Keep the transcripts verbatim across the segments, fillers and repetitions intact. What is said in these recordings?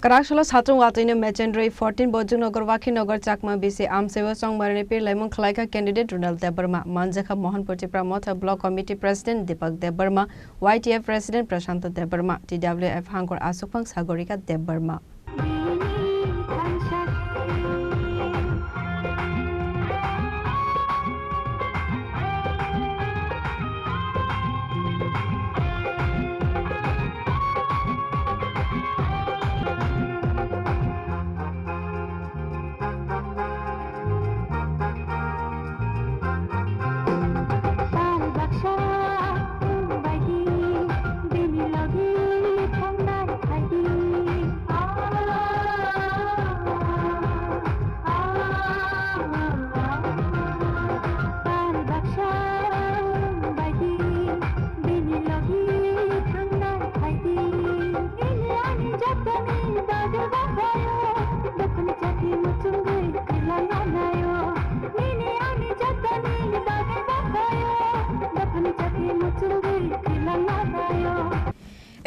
Kwraksalo satung watwino mechenrwi fourteen Bojongnagar Wakhinagar Chakma B C amchaio chongmarini pir laimung khlaikha candidate Ronald Debbarma, manjakha Mohanpur Tipra Motha Block Committee President Deepak Debbarma, Y T F President Prashanta Debbarma, T W F hangkor aswkphang Sagorika Debbarma.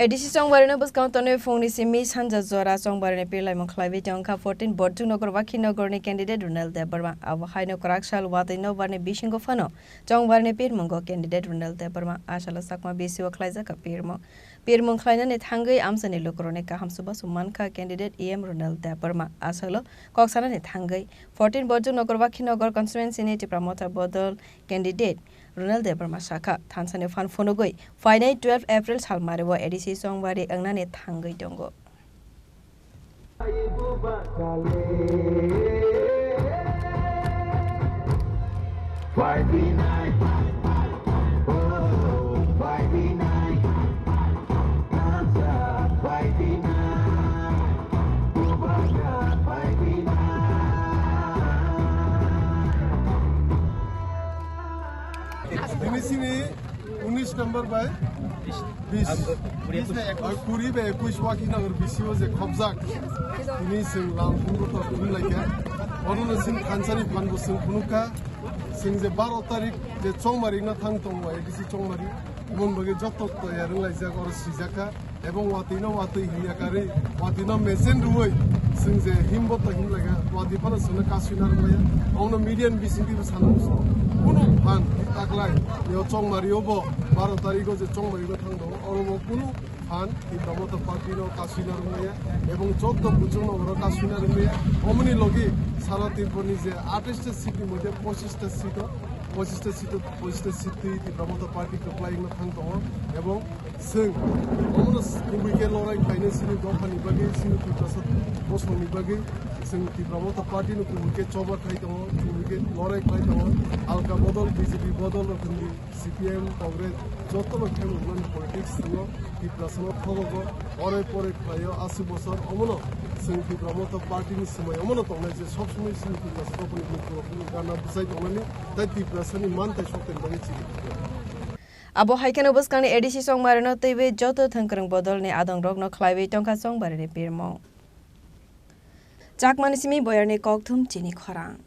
A D C chongbarino bwskango tonwi phungni simi sanja jora chongbarini pir laimung khlaiwi tongkha fourteen Borjuknagar Wakhinagarni candidate Ronald Debbarma. Abo haino kwraksal watwi nobarni bisingo phano chongbarini pirmungo candidate Ronald Debbarma asalo Chakma B C o khlaijakha pirmung. Pirmung khlainani thangwi amchaini lukurokni kaham chubachu mankha candidate E M Ronald Debbarma. Asalo kok sanani thangwi fourteen Borjuknagar Wakhinagar constituency ni Tipra Motha bodol candidate Ronald Debbarma sakha, thansani phan phunugwi phainai twelve April salmario A D C chongbari wngnani thangwi tongo. Ini sini unis number bai bis. Kuri bai ekuis Wakhinagar B C o je khobjak. Ini sing lam phungo to phun laikya. Ono no sing thansani phan bo sing phunukha. Sing je baro tarik je chongmari na thang tongo A D C chongmari. Mon bagi joto to yarung laijak oro sijakha. Ebong watwi no watwi hinya kari, watwi no mesen ruwi, sing je himbo to him laga, watwi phano sino kasui na rwmaya. Ongno media ni bising tibo sana musu. Kuno phan taklai, yo chongmari obo, baro tarikh o je chongmari no thang do, oro bo kuno phan, Tipra Motha party no kasui na rwmaya, ebong joto buchung no oro kasui na rwmaya. Omoni logi sara Tripura ni je atais ta seat ni moddhe pochis ta seat o, pochis ta seat o, pochis ta seat twi Tipra Motha party kwplai no thang tongo, ebong Chwng omono kubui khe lorai khlainai chini dophani bagwi, chini Tiprasa bosongni bagwi. Chwng Tipra Motha Party no kubui khe choba khai tongo, kubui khe lorai khlai tongo. Alka bodol, B J P bodol rok hinwi C P M, Congress jotono khe mwnani politics tongo. Tiprasano thogogo, orai porai khlaio aswk bosor. Omono chwng Tipra Motha Party ni swmai omono tongnai je sob somoi chini Tiprasa dophani bukhuk rokni gana bwsai tongnani, tai Tiprasani man tai sokthani bagwi chini. Abo hai kheno bwskangni A D C chongmarino twiwi joto thwngkwrwng bodolni adongrokno khlaiwi tongkha chongbarini pirmung. Chakmani simi boyarni kokthum chini khorang.